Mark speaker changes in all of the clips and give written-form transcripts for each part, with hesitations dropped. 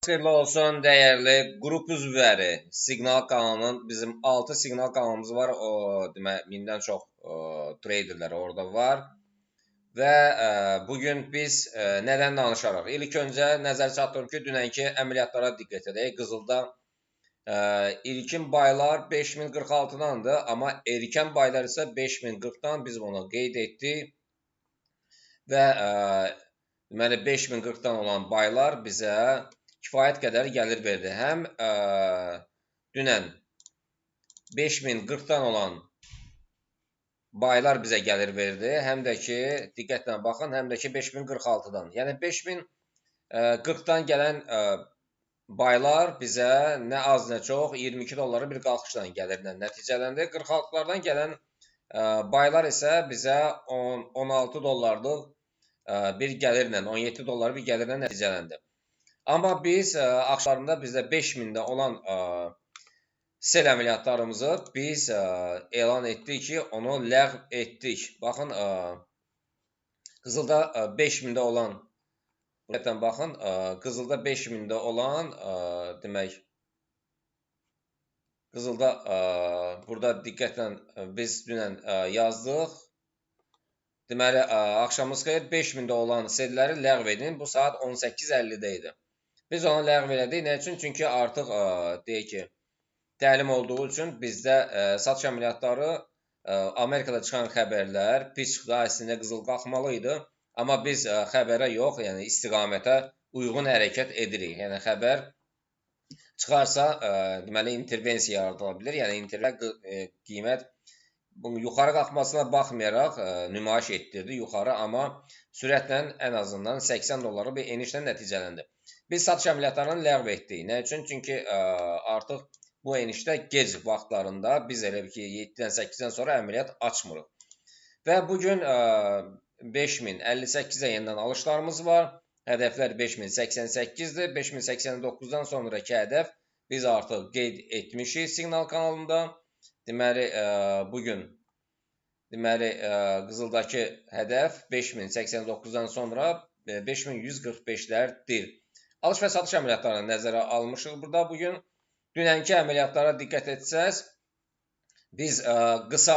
Speaker 1: Xeyirli olsun dəyərli qrup üzvləri. Siqnal kanalının bizim 6 siqnal kanalımız var. O demək 1000-dən çox traderlər orada var. Və bugün biz nədən danışarıq? İlk öncə nəzər çatdırım ki, dünənki əməliyyatlara diqqət edək. Qızılda ilkin baylar 5046-dandır, amma erkən baylar isə 5040-dan biz bunu qeyd etdik. Və deməli 5040-dan olan baylar bizə kifayət qədər gəlir verdi. Həm dünən 5040-dan olan baylar bizə gəlir verdi, həm də ki, diqqətlə baxın, həm də ki 5046-dan. Yəni 5040-dan gələn baylar bizə nə az nə çox 22 dolları bir qalxışla gəlirlə nəticələndi. 46-lardan gələn baylar isə bizə 16 dollarlıq bir gəlirlə, 17 dollar bir gəlirlə nəticələndi. Amma biz axşamlarında bizdə 5000-də olan sel əməliyyatlarımızı biz elan etdik ki, onu ləğv etdik. Baxın, Qızılda 5000-də olan, baxın, Qızılda 5000-də olan, demək, Qızılda burada diqqətlə biz dünən yazdıq. Deməli, axşamınız xeyir, 5000-də olan selləri ləğv edin. Bu saat 18:50-də idi. Biz onu ləğv elədik. Nə üçün? Çünki artıq deyək ki, təlim olduğu üçün bizdə satış əməliyyatları, Amerikada çıxan xəbərlər pis çıxdı, əslində qızıl qalxmalı idi. Amma biz xəbərə yox, yəni istiqamətə uyğun hərəkət edirik. Yəni xəbər çıxarsa, deməli intervensiya yaradıla bilər. Yəni intervensiya qiymət yuxarı qalxmasına baxmayaraq nümayiş etdirdi yuxarı, amma sürətlə ən azından 80 dolları bir enişlə nəticələndi. Biz satış əməliyyatlarını ləğv etdik. Nə üçün? Çünki artıq bu enişdə gec vaxtlarında biz elə ki 7-dən 8-dən sonra əməliyyat açmırıq. Və bugün 5058-ə yenidən alışlarımız var. Hədəflər 5088-dir. 5089-dan sonraki hədəf biz artıq qeyd etmişik siqnal kanalında. Deməli, bugün qızıldakı hədəf 5089-dan sonra 5145-lərdir. Alış və satış əməliyyatlarını nəzərə almışıq burada bugün. Dünənki əməliyyatlara diqqət etsəz, biz qısa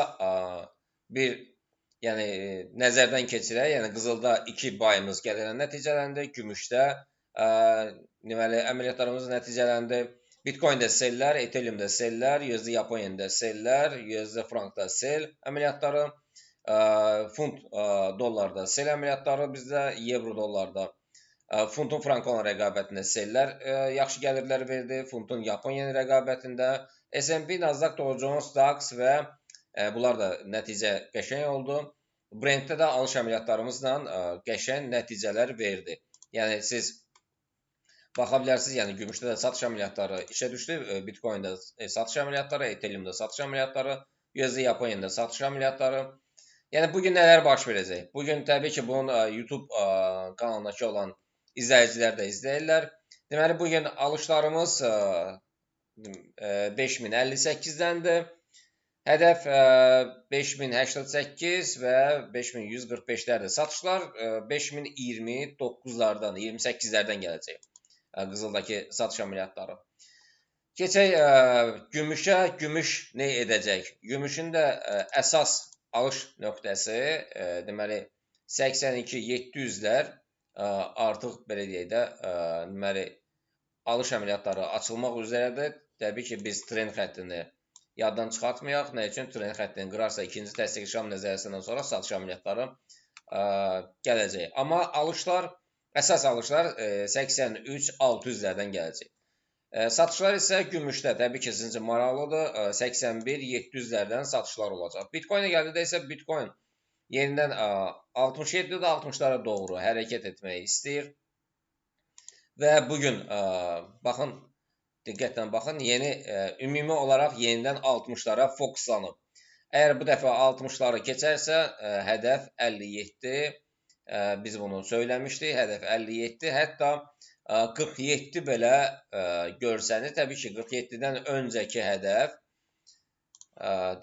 Speaker 1: bir yəni nəzərdən keçirək. Yəni qızılda 2 bayımız gəlirlə nəticələndi, gümüşdə deməli əməliyyatlarımız nəticələndi. Bitcoin-də sellər, Ethereum-da sellər, USD Yaponiya-da sellər, USD Frankda sel əməliyyatları, funt dollarda sel əməliyyatları bizdə, evro dollarda funtun franka olan rəqabətində sellər yaxşı gəlirlər verdi, funtun Yaponiya rəqabətində, S&P, Nasdaq, Dow Jones, DAX və bunlar da nəticə qəşəng oldu. Brentdə də alış əməliyyatlarımızla qəşəng nəticələr verdi. Yəni siz baxa bilərsiniz, yəni gümüşdə də satış əməliyyatları işə düşdü, Bitcoin-də satış əməliyyatları, Ethereum-da satış əməliyyatları, USD Yaponiya-da satış əməliyyatları. Yəni bugün nələr baş verəcək? Bugün təbii ki, bunun YouTube kanalındakı olan izləyicilər də izləyirlər. Deməli, bugün alışlarımız 5058-dəndir. Hədəf 5088 və 5145-lərdir. Satışlar 5029-lardan, 28-lərdən gələcək. Qızıldakı satış əməliyyatları. Keçək gümüşə. Gümüş nə edəcək? Gümüşün də əsas alış nöqtəsi, deməli 82-700-lər artıq belə deyək də, deməli alış əməliyyatları açılmaq üzrədir. Təbii ki, biz trend xəttini yaddan çıxartmayaq. Nə üçün? Trend xəttini qırarsa ikinci təsdiq şam nəzəriyyəsindən sonra satış əməliyyatları gələcək. Amma alışlar, əsas alışlar 83-600-lərdən gələcək. Satışlar isə gümüşdə təbii ki, sizin üçün maraqlıdır. 81-700-lərdən satışlar olacaq. Bitcoin-ə gəldikdə isə Bitcoin yenidən 67-də 60-lara doğru hərəkət etməyi istəyir. Və bugün baxın, diqqətlə baxın, yeni ümumi olaraq yenidən 60-lara fokuslanıb. Əgər bu dəfə 60-ları keçərsə, hədəf 57, biz bunu söyləmişdik, hədəf 57, hətta 47 belə görsənir. Təbii ki, 47-dən öncəki hədəf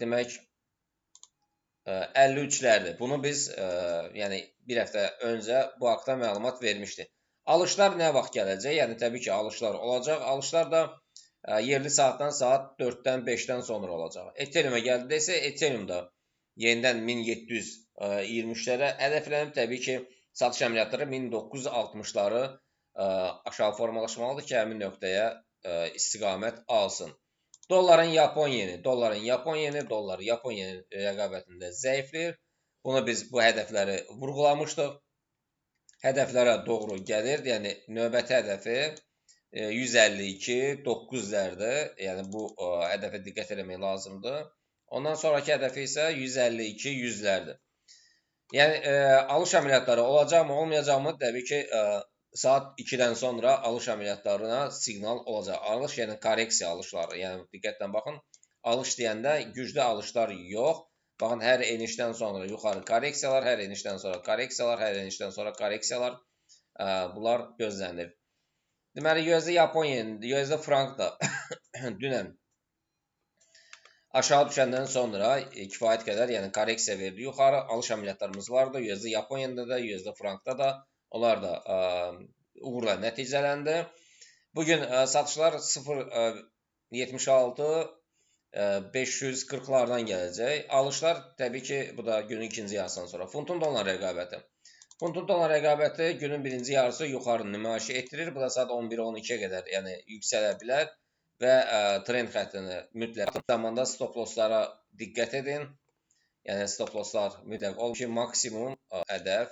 Speaker 1: demək 53-lərdir. Bunu biz yəni bir həftə öncə bu haqda məlumat vermişdik. Alışlar nə vaxt gələcək? Yəni təbii ki, alışlar olacaq. Alışlar da yerli saatdan saat 4-dən 5-dən sonra olacaq. Ethereum-a gəldi isə Ethereum da yenidən 1723-lərə hədəflənib. Təbii ki, satış əməliyyatları 1960-ları aşağı formalaşmalıdır ki, həmin nöqtəyə istiqamət alsın. Dolların Yapon yeni, dolların Yapon yeni, dollar Yapon yeni rəqabətində zəifləyir. Bunu biz bu hədəfləri vurğulamışdıq. Hədəflərə doğru gəlir. Yəni növbəti hədəfi 152.9-lərdir. Yəni bu hədəfə diqqət eləmək lazımdır. Ondan sonraki hədəfi isə 152.100-lərdir. Yəni alış əməliyyatları olacaqmı, olmayacaqmı? Təbii ki, saat 2-dən sonra alış əməliyyatlarına siqnal olacaq. Alış, yəni korreksiya alışları. Yəni diqqətlə baxın. Alış deyəndə güclü alışlar yox. Baxın, hər enişdən sonra yuxarı korreksiyalar, hər enişdən sonra korreksiyalar, hər enişdən sonra korreksiyalar, bunlar gözlənilir. Deməli, USD Yapon yeni, USD Frank da dünən aşağı düşəndən sonra kifayət qədər, yəni korreksiya verdi yuxarı. Alış əməliyyatlarımız vardı. USD Yapon yenində də, USD Frankda da, onlar da uğurla nəticələndi. Bugün satışlar 0.76 540-lardan gələcək. Alışlar təbii ki, bu da günün ikinci yarısından sonra. Funtun dollar rəqabəti. Funtun dollar rəqabəti günün birinci yarısı yuxarı nümayiş etdirir. Bu da saat 11-12-yə qədər, yəni yüksələ bilər və trend xəttini mütləq zamanda stop-losslara diqqət edin. Yəni stop-losslar mütləq olur ki, maksimum hədəf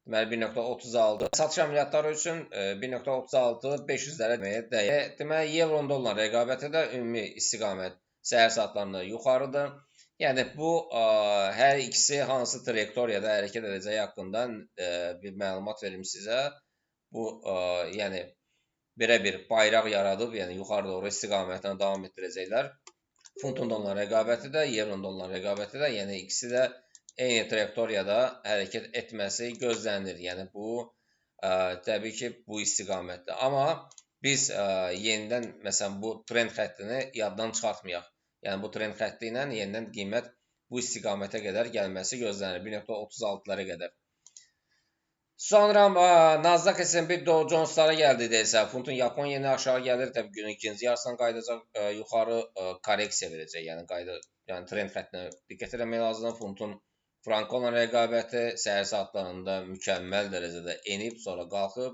Speaker 1: deməli 1.36 satış əməliyyatları üçün 1.36 500-lərə deməyə dəyər. Deməli, evro dollar rəqabəti də ümumi istiqamət səhər saatlarında yuxarıdır. Yəni bu hər ikisi hansı trayektoriyada hərəkət edəcəyi haqqında bir məlumat verim sizə. Bu yəni belə bir bayraq yaradıb, yəni yuxarı doğru istiqamətinə davam etdirəcəklər. Funtun dollar rəqabəti də, evro dollar rəqabəti də, yəni ikisi də eyni trayektoriyada hərəkət etməsi gözlənilir. Yəni bu təbii ki, bu istiqamətdə. Amma biz yenidən məsələn bu trend xəttini yaddan çıxartmayaq. Yəni bu trend xətti ilə yenidən qiymət bu istiqamətə qədər gəlməsi gözlənilir. 1.36-lara qədər. Sonra Nasdaq, S&P, Dow Jones-lara gəldi desə, funtun Yapon yeni aşağı gəlir. Təbii günün ikinci yarısından qayıdacaq, yuxarı korreksiya verəcək. Yəni yəni trend xəttinə diqqət eləmək lazımdır. Funtun franka olan rəqabəti səhər saatlarında mükəmməl dərəcədə enib, sonra qalxıb.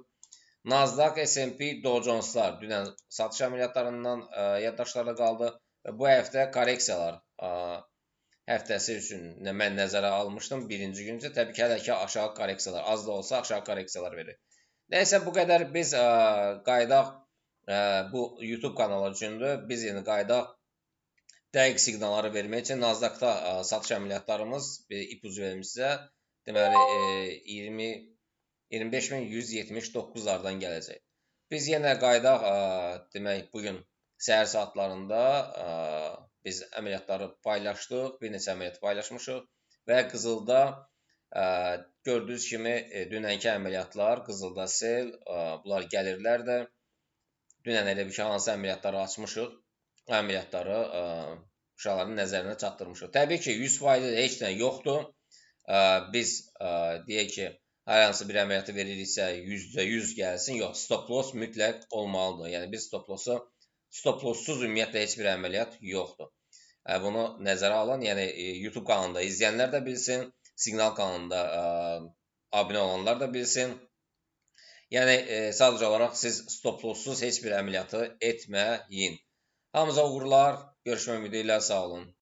Speaker 1: Nasdaq, S&P, Dow Jones-lar dünən satış əməliyyatlarından yaddaşlarda qaldı. Və bu həftə korreksiyalar həftəsi üçün mən nəzərə almışdım. Birinci güncə təbii ki, hələ ki aşağı korreksiyalar, az da olsa aşağı korreksiyalar verir. Nəysə, bu qədər biz qayıdaq bu YouTube kanalı üçündür. Biz yeni qayıdaq dəqiq siqnalları vermək üçün Nasdaqda satış əməliyyatlarımız bir ipucu verim sizə. Deməli, 25.179-lardan gələcək. Biz yenə qayıdaq, demək, bugün səhər saatlarında biz əməliyyatları paylaşdıq, bir neçə əməliyyat paylaşmışıq və qızılda gördüyünüz kimi dünənki əməliyyatlar, qızılda sel, bunlar gəlirlər də. Dünən elə bir ki, hansı əməliyyatları açmışıq, əməliyyatları uşaqların nəzərinə çatdırmışıq. Təbii ki, 100% heç nə yoxdur. Biz deyək ki, hər hansı bir əməliyyatı veririksə %100 gəlsin. Yox, stop loss mütləq olmalıdır. Yəni biz stop lossuz ümumiyyətlə heç bir əməliyyat yoxdur. Bunu nəzərə alın. Yəni YouTube kanalında izləyənlər də bilsin, Siqnal kanalında abunə olanlar da bilsin. Yəni sadəcə olaraq siz stop lossuz heç bir əməliyyatı etməyin. Hamınıza uğurlar, görüşmək ümidi ilə, sağ olun.